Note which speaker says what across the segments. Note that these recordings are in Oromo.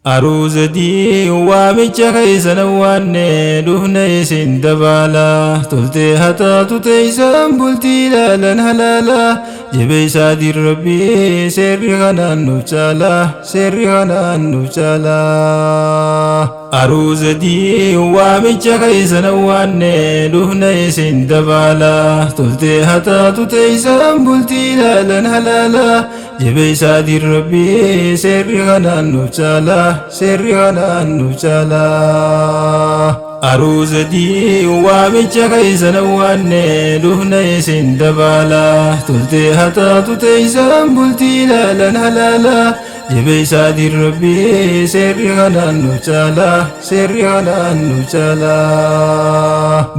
Speaker 1: Aruuzatii waamicha keessan waanne dhufne isin dabaala toltee hataatu teeysan bultii laalan halaala jabeessaatiin rabbii seerri kanaan nuuf caala seerri kanaan nuuf caala. Aruuzatii waamicha keessan waanne dhufne isin dabaala toltee hataatu teeysan bultii laalan halaala jabeessaatiin rabbii seerri kanaan nuuf caala seerri kanaan nuuf caala. Aruuzatii waamicha keessan waanne dhufne isin dabaala toltee hataatu teeysan bultii laalan halaala jabeessaatiin rabbii seerri kanaan nuuf caala seerri kanaan nuuf caala.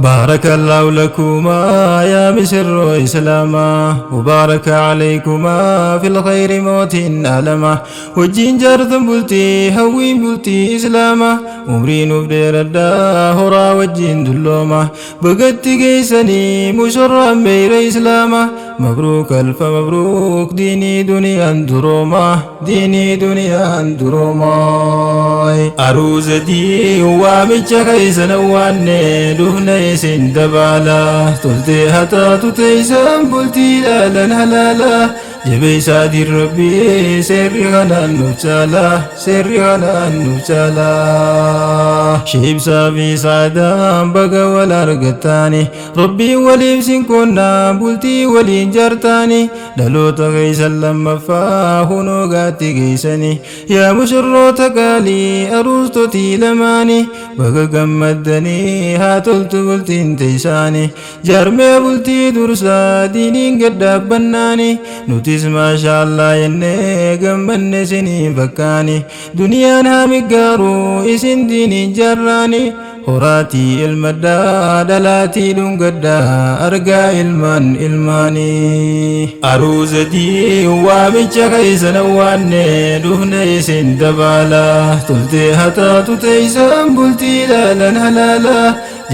Speaker 1: Baarakallaahu lakumaa yaa misirroo islaamaa وبارك عليكما في الخير موت ألما wajjin jaartan bultii hawwiin bultii islaamaa umrii nuuf dheeradhaa horaa wajjin dullooma bagatti geessanii mushurraan beeyra islaamaa مبروك ألف مبروك diinii duniyaan durooma diinii duniyaan durooma. Aruuzatii waamicha keessan waanne dhufne isin dabaala toltee hataatu teeysan bultii laalan halaala jabeessaatiin rabbii seerri kanaan nuuf caala seerri kanaan nuuf caala. Sheibsaa fi saadaan baga wal argattaani rabbiin waliif sin qonnaa bultii waliin jaartaani dhaloota keeysan lammaffaa hunoo gaatti geessani yaa mushurroota qaalii aruustotii lamaani baga gammaddanii haa toltu bultiin teeysaani jaarmee bultii dursaa diiniin gad dhaabbannaani nutis maashaallaa jennee gammanne isinii fakkaani duniyaan haa miggaaru isin diiniin jaarraani horaatii ilmaddaa dhalaatii dhungaddaa argaa ilmaan ilmaanii. Aruuzatii waamicha keessan waanne dhufne isin dabaala toltee hataatu teeysan bultii laalan halaala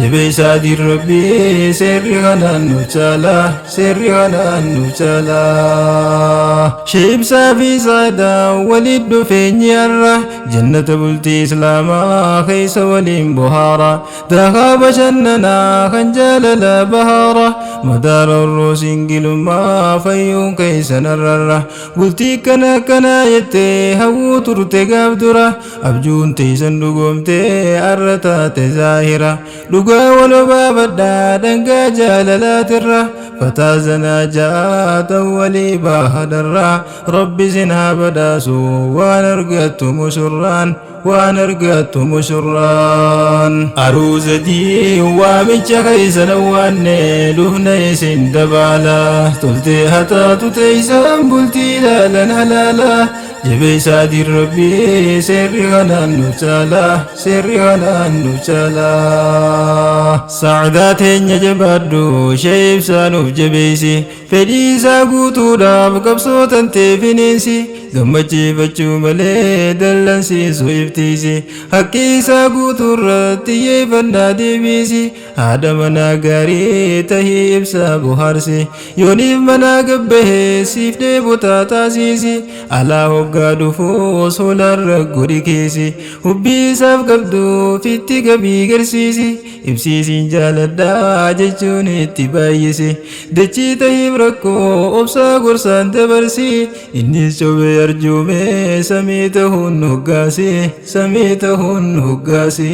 Speaker 1: jabeessaatiin rabbii seerri kanaan nuuf caala seerri kanaan nuuf caala. Sheibsaa fi saadaan walit dhufeenyi har'a jannata bultii islaamaa keessa waliin bohaara daakaa bashannanaa kan jaalala bahaara madaara roosingilummaa fayyuun keessan arrarra bultii kana akkanaa jettee hawwuu turte gaaf dura abjuun teessan dhugoomtee arra taate zaahira dhugaa wal obaafadhaa dhangaa jaalalaatirra fataa zanaa jaatan walii baahadarraa rabbi sin haa badhaasu waan argattu mushurraan waan argattu mushurraan. Aruuzatii waamicha keessan waanne dhufne isin dabaala toltee hataatu teeysan bultii laalan halaala jabeessaatiin rabbii seerri kanaan nuuf caala seerri kanaan nuuf caala. Sacdaa teenya jabaadhu ishee ibsaa nuuf jabeessi fedhii isaa guutuudhaaf qabsoo tantee finiinsi gammachiifachuu malee dallansiisu iftiisi haqqi isaa guutuurratti xiyyeeffannaa deebiisi haadha manaa gaarii tahii ibsaa bohaarsi yooniif manaa gabbahee siif dheebotaa taasisi alaa hoggaa dhufuu solarra godhi keesi hubbii isaaf qabdu fitti gabii garsiisi ibsiisiin jaaladhaa jechuun itti baay'isi dachii tahiif rakkoo obsaa gorsaan dabarsi innis cobee arjoomee samii tahuun hoggaasi samii tahuun hoggaasi.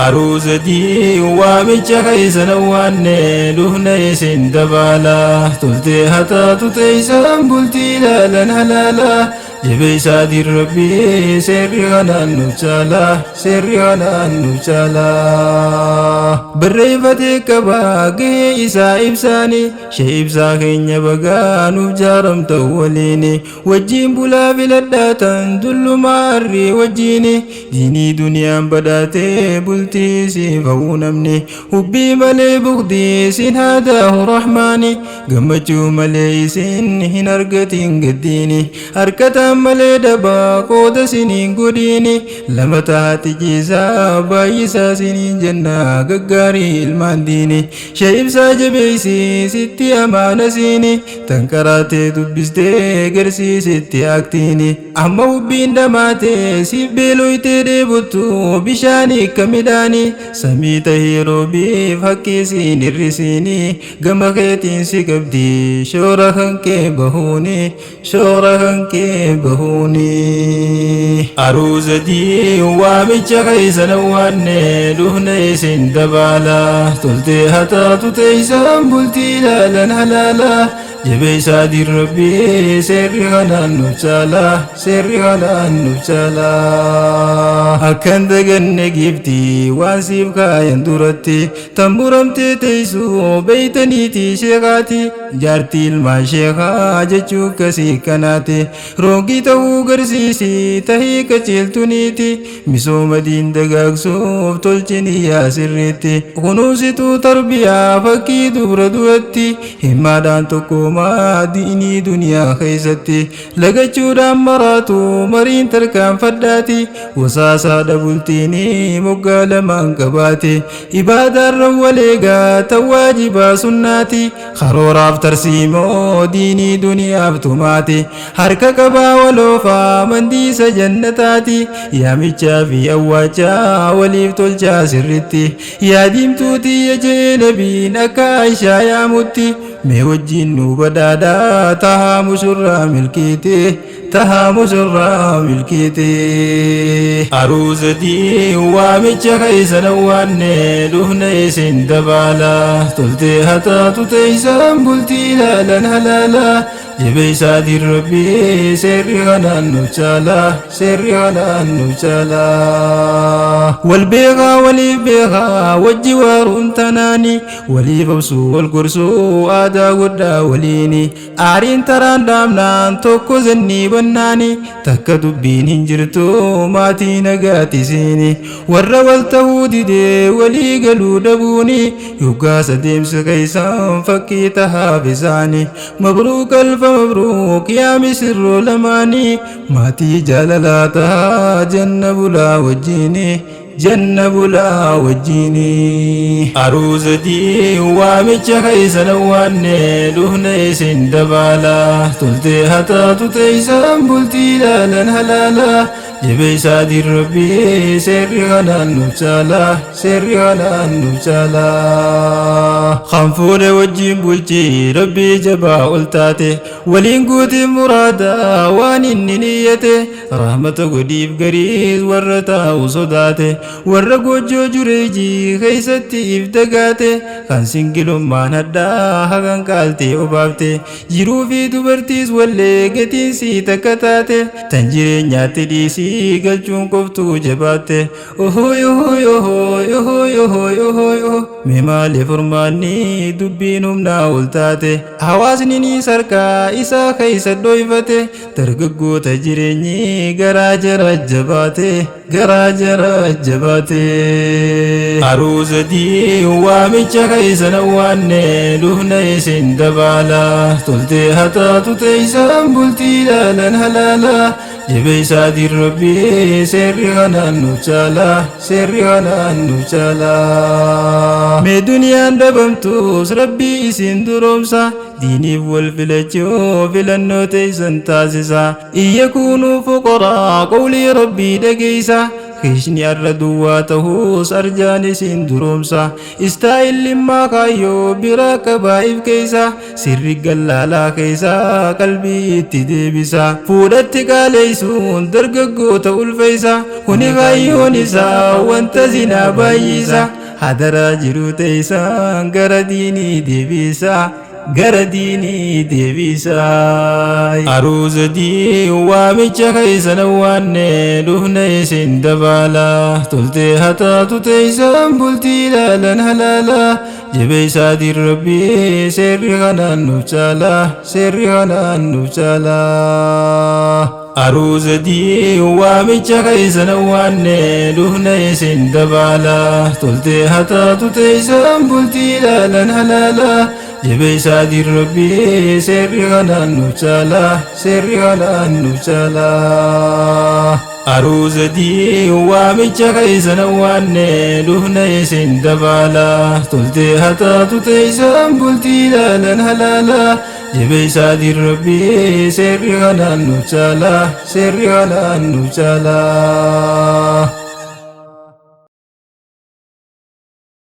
Speaker 1: Aruuzatii waamicha keessan waanne dhufne isin dabaala toltee hataatu teeysan bultii laalan halaala jabeessaatiin rabbii seerri kanaan nuuf caala seerri kanaan nuuf caala. Barreeffatee qabaa gahee isaa ibsaani shee ibsaa keenya bagaa nuuf jaaramta waliini wajjin bulaa filadhaatan dullumaa harrii wajjini diinii duniyaan badhaatee bultii siif hawwu namni hubbii malee bugdii isin haadaahu rahmaani gammachuu malee isin hin argatin gaddiini harkataan Beekaan malee dabaa qooda siniin godhiini lama taati ciisaa baay'isaa siniin jennaa gaggaarii ilmaan diini she'ibsaa jabeeysi sitti amaana siini tan qaraatee dubbistee garsiisitti aktiini amma hubbiin dhamaatee siif beeloytee dheebottu bishaanii akka midhaanii samii tahee roobiif haqqii siin hir'isiini gama keetiin si qabdi shoora kan kee bahuuni shoora kan kee bahuuni. Aruuzatii waamicha keessa waanne dhufne isin dabaala toltee hataatu teessan bultii ilaalan halaala jabeessaa dirrabbii seerri kanaan nuuf caala seerri kanaan nuuf caala. Akkan daganne giiftii waan siif kaayan duratti tan muramtee teessuu beeytaniitii sheekaati jaartii ilmaan sheekaa jechuu kasii kanaati roogii ta'uu garsiisi tahii qajeeltuniiti misooma diin dagaagsuuf tolchini yaa sirriitti kunuunsituu tarbiyaa fakkii dubra duratti himmaadhaan tokkoomaa diinii duniyaa keessatti lagachuudhaan maraatu mariin tarkaanfadhaati wasaasaa dhabultiini moggaa lamaan qabaate ibaadaan waleegaa tan waajibaa sunnaati karooraaf tarsiimoo diinii duniyaaf tumaati harka qabaa waloofaa mandiisa jannataati yaamichaa fi awwaachaa waliif tolchaa sirritti yaa diimtuu tiyya jee nabiin akka Aishaa yaamutti mee wajjin nu badhaadhaa tahaa mushurraa milkiite tahaa mushurraa milkiite. Aruuzatii waamicha keessa waanne dhufne isin dabaala toltee hataatu teessan bultii ilaalan halaala jabeessaa dirrabbii seerri kanaan nuuf caala seerri kanaan nuuf caala. Wal beekaa waliif beekaa wajji waaruun tanaani waliif obsuu wal gorsuu aadaa godhaa waliini aariin taraan dhaabnaan tokko zannii bannaani takka dubbiin hin jirtu maatii nagaatisiini warra wal ta'uu didee walii galuu dhabuuni yoggaasa deemsa keessan fakkii tahaaf isaani mabruuk alfa mabruuk yaa misirroo lamaanii maatii jaalalaa tahaa janna bulaa wajjiini janna bulaa wajjiini. Aruuzatii waamicha keessa waanne dhufne isin dabaala toltee hataatu teessan bultii ilaalan halaala jabeessaa dirrabbii seerri kanaan nuuf caala seerri kanaan nuuf caala. Kan fuudhe wajjin bulchii rabbii jabaa ol taate waliin guutiin muraada waan inni niyyate rahmata godhiif gariis warra taa'u sodaate warra goojjoo jureejii keessatti if dagaate kan singilummaan hadhaa hagan qaaltee obaafte jiruu fi dubartiis wallee gatiin sii takka taate tan jireenyaatti dhiisii galchuun qoftuu jabaatte ohoy ohoy ohoy ohoy ohoy ohoy mee maaliif furmaanni dubbiin humnaa ol taate hawaasni ni sarkaa isaa keessa dhoyfate dargaggoota jireenyi garaa jara jabaate garaa jara jabaate. Aruuzatii waamicha keessa waanne dhufne isin dabaala toltee hataatu teessan bultii ilaalan halaala jabeessaa dirrabbii seerri kanaan nuuf caala seerri kanaan nuuf caala. Mee duniyaan dhabamtus rabbii isin duroomsa diiniif wal filachuu filannoo teessan taasisa iyya kunuu fuqaraa qawlii rabbii dhageessa Kishni arra duwwaa ta'uus arjaan isin duroomsa istaayillimmaa kaayyoo biraa qabaa if keessa sirri gallaalaa keessa qalbii itti deebisa fuudhatti qaaleessuun dargaggoota ulfeessa kuni kaayyoon isaa wanta zinaa baay'isa hadaraa jiru teessaan gara diinii deebisa gara diinii deebisa. Aruuzatii waamicha keessa waanne dhufne isin dabaala toltee hataatu teessan bultii ilaalan halaala jabeessaa dirrabbii seerri kanaan nuuf caala seerri kanaan nuuf caala. Aruuzatii waamicha keessa waanne dhufne isin dabaala toltee hataatu teessan bultii ilaalan halaala Jabeessaa diin Rabbii seerri kanaan nuuf caala, seerri kanaan nuuf caala. Aruuza diin waamicha keessan waanne dhufna isin dabaala. Toltee hataatu teessan bultii ilaalan halaala. Jabeessaa diin Rabbii seerri kanaan nuuf caala, seerri kanaan nuuf caala.